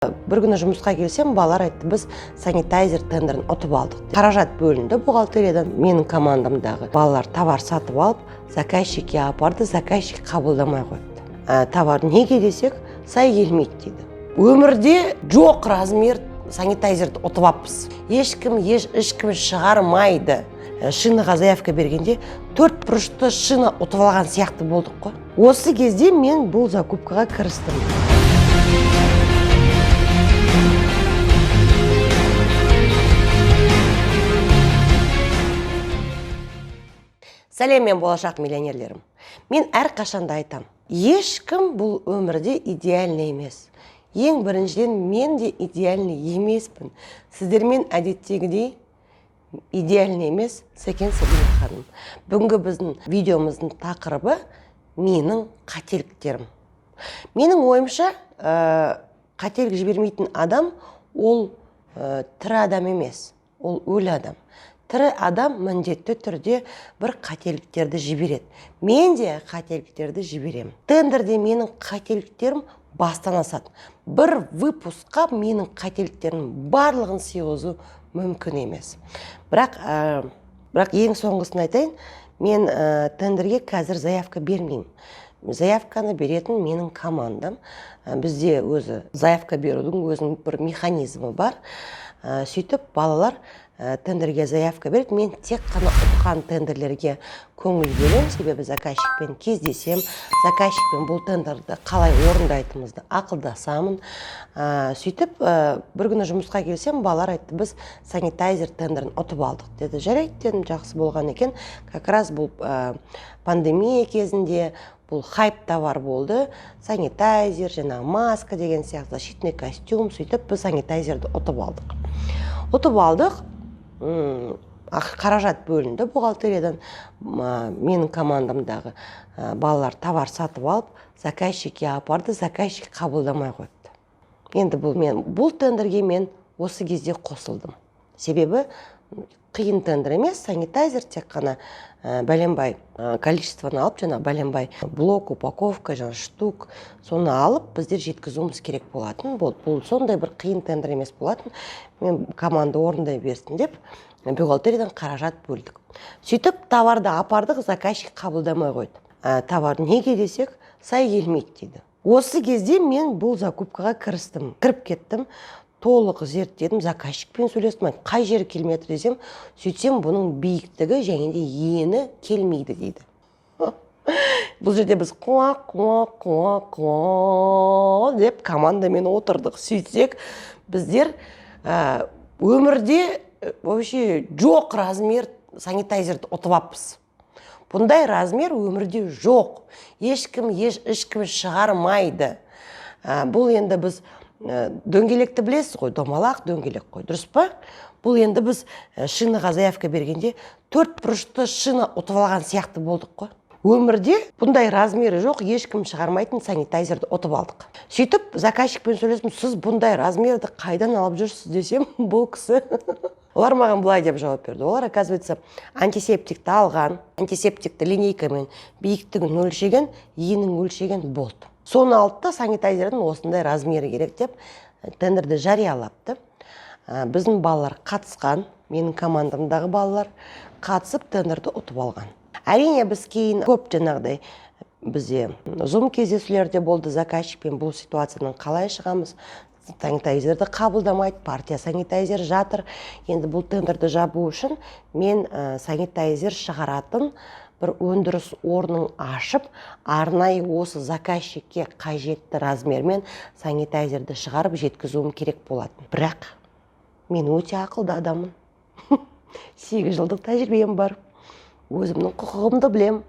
Бір күні жұмысқа келсем, балалар айтты: «Біз санитайзер тендерін ұтып алдық». Қаражат бөлінді бухгалтериядан. Менің командамдағы балалар товар сатып алып, заказчикке апарды, заказчик қабылдамай қойыпты. Товар неге десек, сай келмейді дейді. Өмірде жоқ размер санитайзерді ұтып алыппыз. Ешкім ешкім шығармайды. Шинаға заявка бергенде төрт бұрышты шина ұтып алған сияқты болдық қой. Осы кезде мен бұл закупкаға кірістім. Сәлем, мен болашақ миллионерлерім! Мен әрқашанда айтам: ешкім бұл өмірде идеальный емес. Ең біріншіден, мен де идеальный емеспін. Сіздермен әдеттегідей идеальный емес Сәкен Сабина ханым. Бүгінгі біздің видеомыздың тақырыбы – менің қателіктерім. Менің ойымша, қателік жібермейтін адам ол тірі адам емес, ол өлі адам. Тірі адам міндетті түрде бір қателіктерді жібереді. Мен де қателіктерді жіберемін. Тендерде менің қателіктерім бастан асады. Бір выпускқа менің қателіктерімнің барлығын сыйғызу мүмкін емес. Бірақ ең соңғысын айтайын: мен тендерге қазір заявка бермеймін. Заявканы беретін менің командам. Бізде өзі заявка берудің өзінің бір механизмі бар. Сөйтіп балалар тендерге заявка береді. Мен тек қана ұтқан тендерлерге көңіл бөлемін, себебі заказчикпен кездесем, заказчикпен бұл тендерді қалай орындайтынымызды ақылдасамын. Сөйтіп бір күні жұмысқа келсем, балалар айтты: «Біз санитайзер тендерін ұтып алдық», – деді. «Жарайды», – дедім, «жақсы болған екен». Как раз бұл пандемия кезінде бұл хайп товар болды: санитайзер, жаңағы маска деген сияқты, защитный костюм. Сөйтіп біз санитайзерді ұтып алдық. Ұтып алдық, қаражат бөлінді бухгалтериядан. Менің командамдағы балалар товар сатып алып, заказчикке апарды, заказчик қабылдамай қойыпты. Енді бұл тендерге мен осы кезде қосылдым, себебі қиын тендер емес, санитайзер тек қана бәленбай количествоны алып, жаңағы бәленбай блок, упаковка, жаңағы штук, соны алып біздер жеткізуіміз керек болатын болды. Бұл сондай бір қиын тендер емес болатын. Мен команда орындай берсін деп бухгалтериядан қаражат бөлдік. Сөйтіп товарды апардық, заказчик қабылдамай қойды. Товар неге десек, сай келмейді дейді. Осы кезде мен бұл закупкаға кірістім, кіріп кеттім, толық зерттедім, заказчикпен сөйлестім. Айттым, қай жері келмей жатыр десем, сөйтсем, бұның биіктігі және де ені келмейді дейді. Бұл жерде біз қуа, қуа, қуа, қуа деп командамен отырдық. Сөйтсек, біздер өмірде вообще жоқ размер санитайзерді ұтып алыппыз. Бұндай размер өмірде жоқ, ешкім ешкім шығармайды. Бұл енді біз дөңгелекті білесіз ғой, домалақ дөңгелек қой, дұрыс па? Бұл енді біз шинаға заявка бергенде төрт бұрышты шина ұтып алған сияқты болдық қой. Өмірде бұндай размері жоқ, ешкім шығармайтын санитайзерді ұтып алдық. Сөйтіп заказчикпен сөйлестім: «Сіз бұндай размерді қайдан алып жүрсіз?» – десем, бұл кісі, олар маған былай деп жауап берді: олар, оказывается, антисептикті алған, антисептикті линейкамен биіктігін өлшеген, енін өлшеген болды. Соны алды да, санитайзердің осындай размері керек деп тендерді жариялапты. Біздің балалар қатысқан, менің командамдағы балалар қатысып, тендерді ұтып алған. Әрине, біз кейін көп жаңағыдай бізде зум кездесулер де болды заказчикпен: бұл ситуациядан қалай шығамыз, санитайзерді қабылдамайды, партия санитайзер жатыр. Енді бұл тендерді жабу үшін мен санитайзер шығаратын бір өндіріс орнын ашып, арнайы осы заказчикке қажетті размермен санитайзерді шығарып жеткізуім керек болатын. Бірақ мен өте ақылды адаммын, 8 жылдық тәжірибем бар, өзімнің құқығымды білем,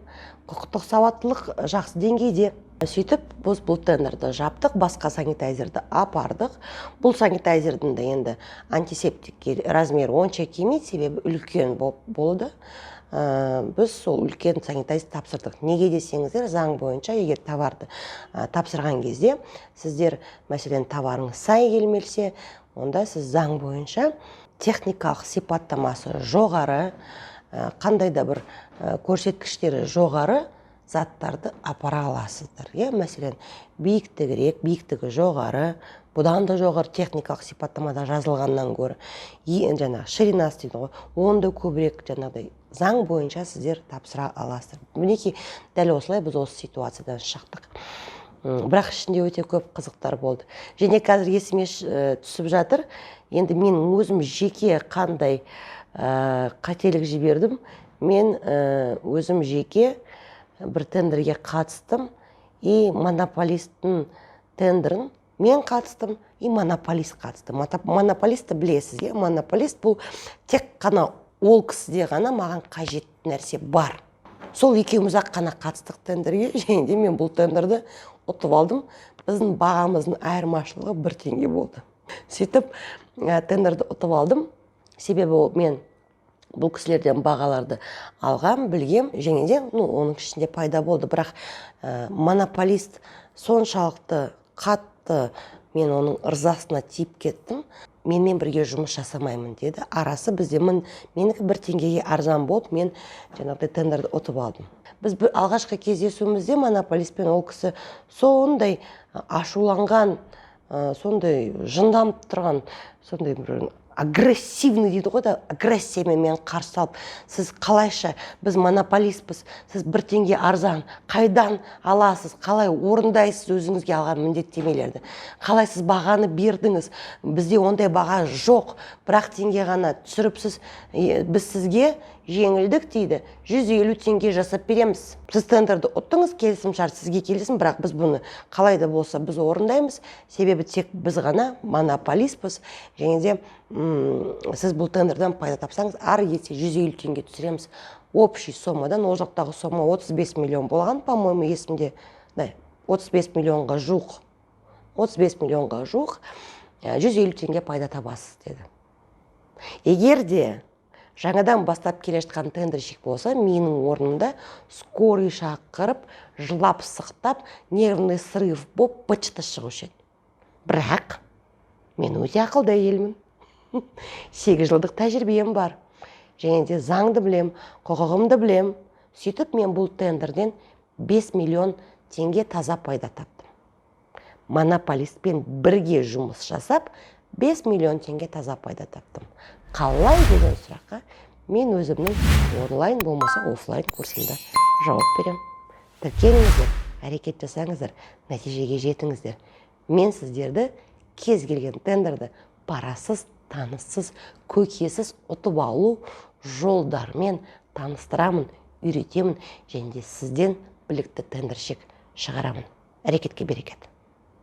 құқықтық сауаттылық жақсы деңгейде. Сөйтіп біз бұл тендерді жаптық, басқа санитайзерді апардық. Бұл санитайзердің де енді антисептикке размері онша келмейді, себебі үлкен болды. Біз сол үлкен санитайзер тапсырдық. Неге десеңіздер, заң бойынша егер товарды тапсырған кезде сіздер, мәселен, товарыңыз сай келмесе, онда сіз заң бойынша техникалық сипаттамасы жоғары, қандай да бір көрсеткіштері жоғары заттарды апара аласыздар, иә. Мәселен, биіктігірек, биіктігі жоғары. Бұдан да жоғары техникалық сипаттамада жазылғаннан гөрі, жаңағы ширинасы дейді ғой, оны да көбірек жаңағыдай заң бойынша сіздер тапсыра аласыздар. Мінекей, дәл осылай біз осы ситуациядан шықтық. Бірақ ішінде өте көп қызықтар болды. Және қазір есіме түсіп жатыр. Енді мен өзім жеке қандай қателік жібердім. Мен өзім жеке бір тендерге қатыстым, и монополисттің тендерін мен қатыстым, и монополист қатысты. Монополистті білесіз, иә? Монополист бұл тек қана ол кісіде ғана маған қажетті нәрсе бар. Сол екеуміз ақ қана қатыстық тендерге, және де мен бұл тендерді ұтып алдым. Біздің бағамыздың айырмашылығы 1 теңге болды. Сөйтіп, тендерді ұтып алдым. Себебі ол мен бұл кісілерден бағаларды алғам, білгем, және де, ну, оның ішінде пайда болды. Бірақ монополист соншалықты қатты, мен оның ырзасына тиіп кеттім. Менімен бірге жұмыс жасамаймын деді. Арасы бізде менікі 1 теңгеге арзан болып, мен жаңағыдай тендерді ұтып алдым. Біз бір алғашқы кездесуімізде монополистпен ол кісі сондай ашуланған, сондай жынданып тұрған, сондай бір агрессивный дейді ғой да, агрессиямен мен қарсы алып: «Сіз қалайша, біз монополистпіз, сіз 1 теңге арзан қайдан аласыз, қалай орындайсыз өзіңізге алған міндеттемелерді, қалай сіз бағаны бердіңіз, бізде ондай баға жоқ, бірақ теңге ғана түсіріпсіз, біз сізге жеңілдік, — дейді, — 150 теңге жасап береміз. Сіз тендерді ұттыңыз, келісімшарт сізге келсін, бірақ біз бұны қалай да болса біз орындаймыз, себебі тек біз ғана монополистпіз, және де сіз бұл тендерден пайда тапсаңыз, ары кетсе 150 теңге түсіреміз общий сомадан». Ол жақтағы сома 35 миллион болған, по моему, есімде да, 35 миллионға жуық, 35 миллионға жуық, 150 теңге пайда табасыз деді. Егер де жаңадан бастап келе жатқан тендерщик болса, менің орнымда скорый шақырып, жылап сықтап, нервный срыв болып, быт шығушы еді. Бірақ мен өте ақылды әйелмін, 8 жылдық тәжірибем бар және де заңды білем, құқығымды білем. Сөйтіп мен бұл тендерден 5 миллион теңге таза пайда таптым. Монополистпен бірге жұмыс жасап, 5 миллион теңге таза пайда таптым. Қалай деген сұраққа мен өзімнің онлайн болмаса офлайн курсымда жауап беремін. Тіркеліңіздер, әрекет жасаңыздар, нәтижеге жетіңіздер. Мен сіздерді кез келген тендерді парасыз, таныссыз, көкесіз ұтып алу жолдарымен таныстырамын, үйретемін және де сізден білікті тендерщик шығарамын. Әрекетке берекет!